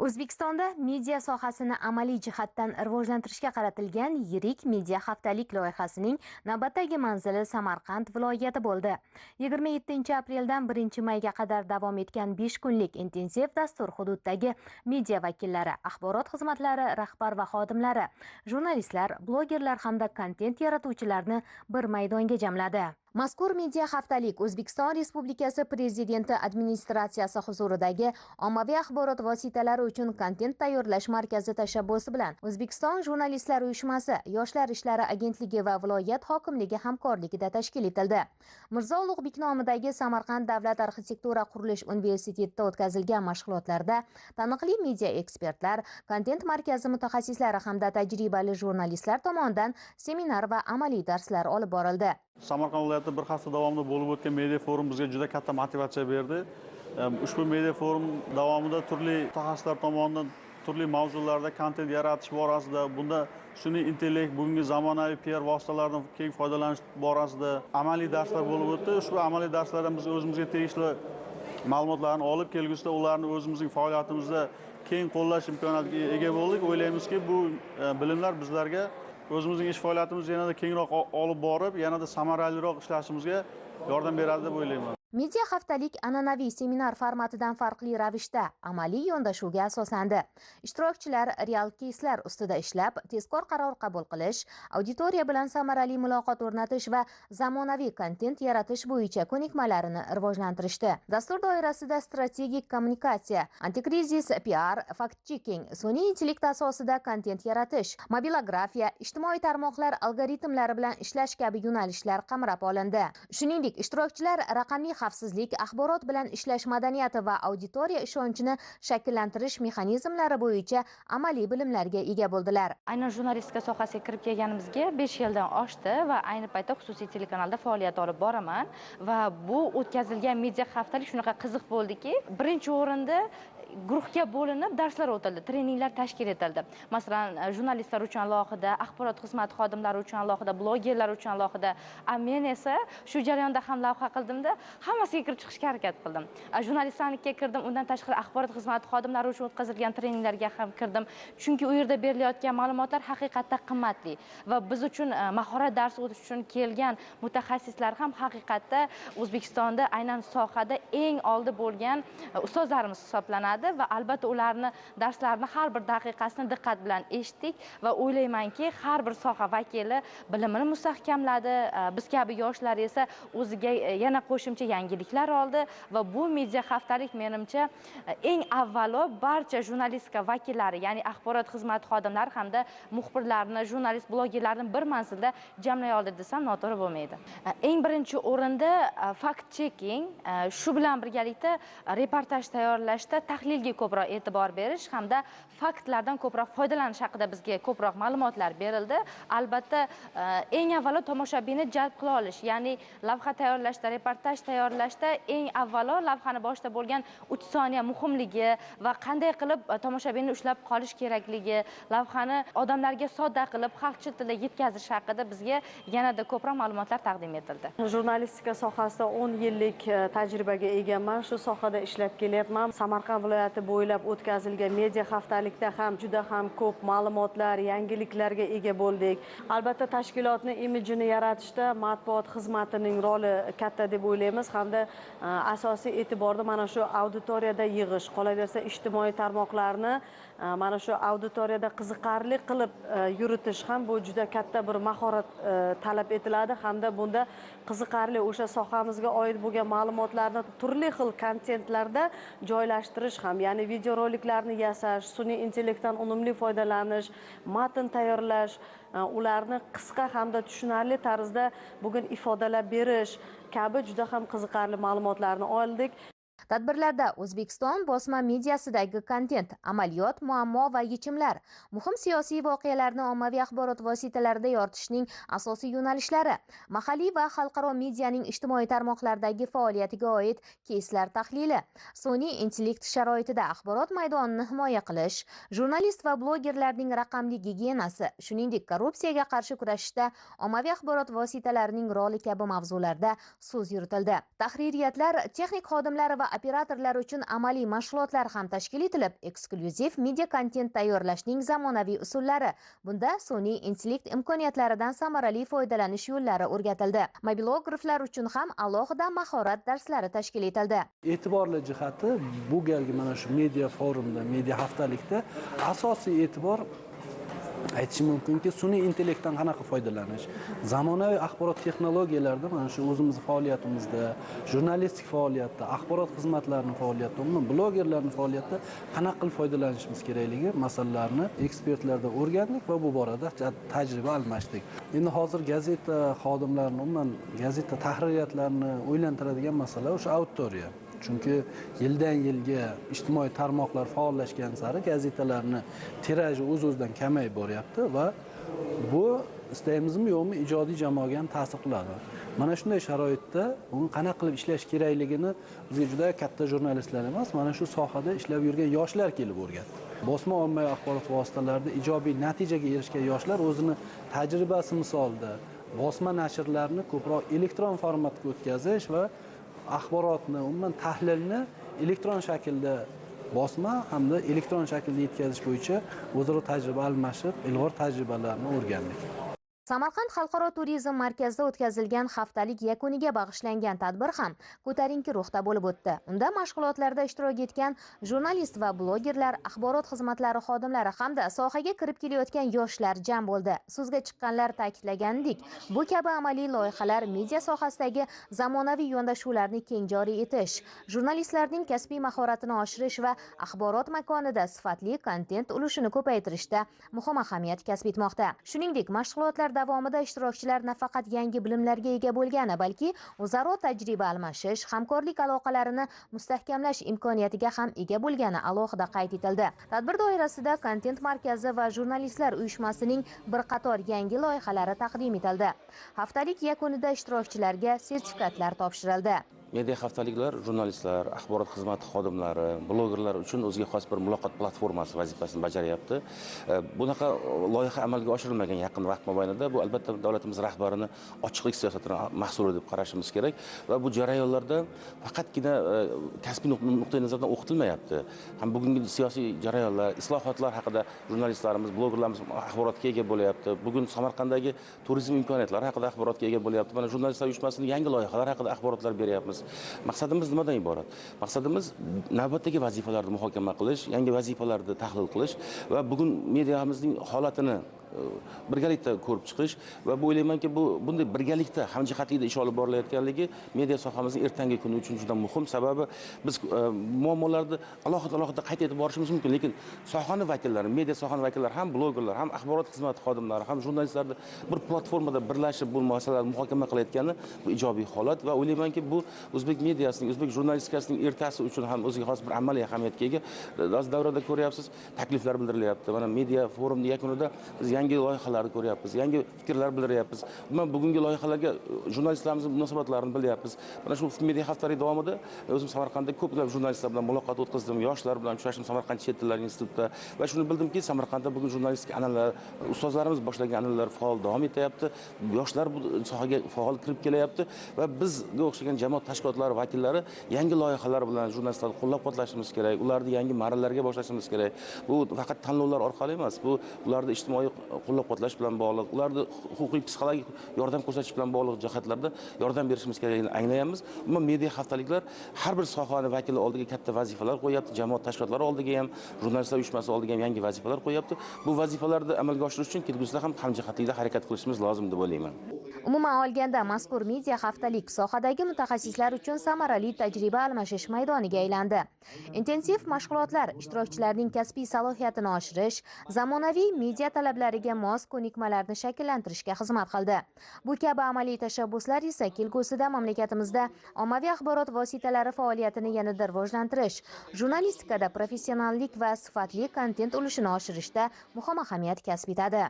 O'zbekistonda media sohasini amaliy jihatdan rivojlantirishga qaratilgan yirik media haftalik loyihasining navbatdagi manzili Samarqand viloyati bo'ldi. 27-apreldan 1-mayga qadar davom etgan 5 kunlik intensiv dastur hududdagi media vakillari, axborot xizmatlari rahbar va xodimlari, jurnalistlar, blogerlar hamda kontent yaratuvchilarni bir maydonga jamladi. Mazkur media haftalik O'zbekiston Respublikasi Prezidenti administratsiyasi huzuridagi ommaviy axborot vositalari uchun kontent tayyorlash markazi tashabbusi bilan O'zbekiston Jurnalistlar uyushmasi, Yoshlar ishlari agentligi va viloyat hokimligi hamkorligida tashkil etildi. Mirzo Ulug'bek nomidagi Samarqand davlat arxitektura qurilish universitetida o'tkazilgan mashg'ulotlarda taniqli media ekspertlar, kontent markazi mutaxassislari hamda tajribali jurnalistlar tomonidan seminar va amaliy darslar olib borildi. Samarqand viloyatida bir hafta davomida bo'lib o'tgan media forum bizga juda katta motivatsiya berdi. Ushbu media forum davomida turli mutaxassislar tomonidan turli mavzularda kontent yaratish borasida, bunda sun'iy intellekt, bugungi zamonaviy PR vositalaridan keng foydalanish borasida amaliy darslar bo'lib o'tdi. Ushbu amaliy darslardan biz o'zimizga tegishli ma'lumotlarni olib, kelgusida ularni o'zimizning faoliyatimizda keng qo'llash imkoniyatiga ega bo'ldik. O'ylaymizki, bu bilimlar bizlarga o'zimizning ish faoliyatimizni yanada kengroq olib borib, yanada samaraliroq ishlashimizga yordam beradi deb o'ylayman. Media haftalik an'anaviy seminar formatidan farqli ravishda amaliy yondashuvga asoslandi. Ishtirokchilar real keyslar ustida ishlab, tezkor qaror qabul qilish, auditoriya bilan samarali muloqot o'rnatish va zamonaviy kontent yaratish bo'yicha ko'nikmalarini rivojlantirishdi. Dastur doirasida strategik kommunikatsiya, antikrizis, PR, fact-checking, sun'iy intellekt asosida kontent yaratish, mobilografiya, ijtimoiy tarmoqlar algoritmlari bilan ishlash kabi yo'nalishlar qamrab olindi. Shuningdek, ishtirokchilar raqamli xavfsizlik, axborot bilan ishlash madaniyati va auditoriya ishonchini shakllantirish mexanizmlari bo'yicha amaliy bilimlarga ega bo'ldilar. Aynan jurnalistika sohasiga kirib kelganimizga 5 yildan oshdi va ayni paytda xususiy telekanalda faoliyat olib boraman va bu o'tkazilgan media haftalik shunaqa qiziq bo'ldiki, birinchi o'rinda guruhga bo'linib darslar o'tildi, treninglar tashkil etildi. Masalan, jurnalistlar uchun alohida, axborot xizmati xodimlari uchun alohida, blogerlar uchun alohida. Men esa shu jarayonda ham lavha qildimda, hammasiga kirib chiqishga harakat qildim. Jurnalistlarnikiga kirdim, undan tashqari axborot xizmati xodimlari uchun o'tkazilgan treninglarga ham kirdim. Chunki u yerda berilayotgan ma'lumotlar haqiqatda qimmatli va biz uchun mahorat darsi o'tish uchun kelgan mutaxassislar ham haqiqatda O'zbekistonda aynan sohada eng oldi bo'lgan ustozlarimiz hisoblanadi. Va albatta ularni darslarini har bir daqiqasini diqqat bilan eshitdik va o'ylaymanki, har bir soha vakili bilimini mustahkamladi. Biz kabi yoshlar esa o'ziga yana qo'shimcha yangiliklar oldi va bu media haftalik menimcha eng avvalo barcha jurnalistika vakillari, ya'ni axborot xizmati xodimlari hamda muxbirlarni, jurnalist, blogerlarni bir manzilda jamlay oldi desam noto'g'ri bo'lmaydi. Eng birinchi o'rinda fact checking, shu bilan birgalikda reportaj tayyorlashda tahlilga ko'proq e'tibor berish hamda faktlardan ko'proq foydalanish haqida bizga ko'proq ma'lumotlar berildi. Albatta, eng avvalo tomoshabinni jalb qila olish, ya'ni lavha tayyorlashda, reportaj tayyorlashda eng avvalo lavhani boshida bo'lgan 3 soniya muhimligi va qanday qilib tomoshabinni ushlab qolish kerakligi, lavhani odamlarga sodda qilib xalqcha tilda yetkazish haqida bizga yanada ko'proq ma'lumotlar taqdim etildi. Jurnalistika sohasida 10 yillik tajribaga egaman, shu sohada ishlab kelyapman. Samarqand viloyati bo'ylab o'tkazilgan media haftalikda ham juda ham ko'p ma'lumotlar, yangiliklarga ega bo'ldik. Albatta, tashkilotni imijini yaratishda matbuot xizmatining roli katta deb o'ylaymiz hamda asosiy e'tiborni mana shu auditoriyada yig'ish, qolaversa ijtimoiy tarmoqlarni mana shu auditoriyada qiziqarli qilib yuritish ham bu juda katta bir mahorat talab etiladi hamda bunda qiziqarli o'sha sohamizga oid bo'lgan ma'lumotlarni turli xil kontentlarda joylashtirish ham, ya'ni videoroliklarni yasash, sun'iy intellektdan unumli foydalanish, matn tayyorlash, ularni qisqa hamda tushunarli tarzda bugun ifodalab berish kabi juda ham qiziqarli ma'lumotlarni oldik. Tadbirlarda O'zbekiston bosma mediasidagi kontent, amaliyot, muammo va yechimlar, muhim siyosiy voqealarni ommaviy axborot vositalarida yoritishning asosiy yo'nalishlari, mahalliy va xalqaro medianing ijtimoiy tarmoqlardagi faoliyatiga oid keyslar tahlili, sun'iy intellekt sharoitida axborot maydonini himoya qilish, jurnalist va blogerlarning raqamli gigiyenasi, shuningdek, korrupsiyaga qarshi kurashishda ommaviy axborot vositalarining roli kabi mavzularda so'z yuritildi. Tahririyatlar texnik xodimlari va operatorlar uchun amaliy mashg'ulotlar ham tashkil etilib, eksklyuziv media kontent tayyorlashning zamonaviy usullari, bunda sun'iy intellekt imkoniyatlaridan samarali foydalanish yo'llari o'rgatildi. Mobilograflar uchun ham alohida mahorat darslari tashkil etildi. E'tiborli jihati bu galgi mana shu media forumda, media haftalikda asosiy e'tibor aytishim mumkinki, sun'iy intellektdan qanaqa foydalanish, zamonaviy axborot texnologiyalarida mana shu o'zimiz faoliyatimizda, jurnalistik faoliyatda, axborot xizmatlarining faoliyatida, umuman blogerlarning faoliyatida qanaqa qilib foydalanishimiz kerakligi masalalarini ekspertlardan o'rgandik va bu borada tajriba almashdik. Endi hozir gazeta xodimlarini, umuman gazeta tahririyatlarini o'ylantiradigan masala o'sha auditoriya. Chunki yildan yilga ijtimoiy tarmoqlar faollashgan sari gazetalarni tiraji o'z-o'zidan kamayib boryapti va bu istaymizmi yo'qmi ijodiy jamoaga ham ta'sir qiladi. Mana shunday sharoitda uni qanaqa qilib ishlash kerakligini bizga juda katta jurnalistlar emas, mana shu sohada ishlab yurgan yoshlar kelib o'rgatdi. Bosma ommaviy axborot vositalarida ijobiy natijaga erishgan yoshlar o'zini tajribasi misolida bosma nashrlarni ko'proq elektron formatga o'tkazish va axborotni, umuman tahlilni elektron shaklda bosma hamda elektron shaklda yetkazish bo'yicha o'zaro tajriba almashib, ilg'or tajribalarni o'rgandik. Samarqand xalqaro turizm markazida o'tkazilgan haftalik yakuniga bag'ishlangan tadbir ham ko'tarinki ruhda bo'lib o'tdi. Unda mashg'ulotlarda ishtirok etgan jurnalist va blogerlar, axborot xizmatlari xodimlari hamda sohaga kirib kelayotgan yoshlar jam bo'ldi. So'zga chiqqanlar ta'kidlaganidek, bu kabi amaliy loyihalar media sohasidagi zamonaviy yondashuvlarni keng joriy etish, jurnalistlarning kasbiy mahoratini oshirish va axborot makonida sifatli kontent ulushini ko'paytirishda muhim ahamiyat kasb etmoqda. Shuningdek, mashg'ulotlar davomida ishtirokchilar nafaqat yangi bilimlarga ega bo'lgani, balki o'zaro tajriba almashish, hamkorlik aloqalarini mustahkamlash imkoniyatiga ham ega bo'lgani alohida qayd etildi. Tadbir doirasida kontent markazi va jurnalistlar uyushmasining bir qator yangi loyihalari taqdim etildi. Haftalik yakunida ishtirokchilarga sertifikatlar topshirildi. Media haftaliklar jurnalistlar, axborot xizmati xodimlari, blogerlar uchun o'ziga xos bir muloqot platformasi vazifasini bajaryapti. Bunaqa loyiha amalga oshirilmagan yaqin vaqt mobaynida bu albatta davlatimiz rahbarini ochiqlik siyosatini mahsuli deb qarashimiz kerak va bu jarayonlarda faqatgina kasbiy nuqtai nazardan o'qitilmayapti. Ham bugungi siyosiy jarayonlar, islohotlar haqida jurnalistlarimiz, blogerlarimiz axborotga ega bo'lyapti. Bugun Samarqanddagi turizm imkoniyatlari haqida axborotga ega bo'lyapti. Mana jurnalistlar uyushmasining yangi loyihalari haqida axborotlar beryapmiz. Maqsadimiz nimadan iborat? Maqsadimiz navbatdagi vazifalarni muhokama qilish, yangi vazifalarni tahlil qilish va bugun mediamizning holatini birgalikda ko'rib chiqish va bu o'ylaymanki, bu bunday birgalikda hamjihatlikda ish olib borilayotganligi media sohamizning ertangi kuni uchun juda muhim. Sababi biz muammolarni alohida qayd etib borishimiz mumkin, lekin sohani vakillari, media sohani vakillari ham blogerlar, ham axborot xizmati xodimlari, ham jurnalistlarni bir platformada birlashib bu masalalarni muhokama qilayotgani bu ijobiy holat va o'ylaymanki, bu o'zbek mediasining, o'zbek jurnalistikasining ertasi uchun ham o'ziga xos bir amaliy ahamiyatga ega. Hozir davrada ko'ryapsiz, takliflar bildirilyapti. Mana media forumning yakunida biz yangi loyihalarni ko'ryapmiz, yangi fikrlar bildiryapmiz. Umuman bugungi loyihalarga jurnalistlarimizning munosabatlarini bilyapmiz. Mana shu media haftalik davomida o'zim Samarqandda ko'plab jurnalistlar bilan muloqot o'tkazdim, yoshlar bilan uchrashdim Samarqand chet tillar institutida va shuni bildimki, Samarqandda bugun jurnalistik an'analar, ustozlarimiz boshlagan an'analar faol davom etyapti. Yoshlar bu sohaga faol kirib kelyapti va bizga o'xshagan jamoat tashkilotlari vakillari yangi loyihalar bilan jurnalistlarni qo'llab-quvvatlashimiz kerak, ularni yangi marralarga boshlashimiz kerak. Bu faqat tanlovlar orqali emas, bu ularni ijtimoiy qo'llab-quvvatlash bilan bog'liq, ularni huquqiy, psixologik yordam ko'rsatish bilan bog'liq jihatlarda yordam berishimiz kerakligini anglayapmiz. Umuman media haftaliklar har bir sohani vakili oldiga katta vazifalar qo'yapti, jamoat tashkilotlari oldiga ham, jurnalistlar uyushmasi oldiga ham yangi vazifalar qo'yapti. Bu vazifalarni amalga oshirish uchun kelgusida ham hamjihatlikda harakat qilishimiz lozim deb o'ylayman. Umuman olganda, mazkur media haftalik sohadagi mutaxassislar uchun samarali tajriba almashish maydoniga aylandi. Intensiv mashg'ulotlar ishtirokchilarning kasbiy salohiyatini oshirish, zamonaviy media talablariga mos ko'nikmalarni shakllantirishga xizmat qildi. Bu kabi amaliy tashabbuslar esa kelgusida mamlakatimizda ommaviy axborot vositalari faoliyatini yanada rivojlantirish, jurnalistikada professionallik va sifatli kontent ulushini oshirishda muhim ahamiyat kasb etadi.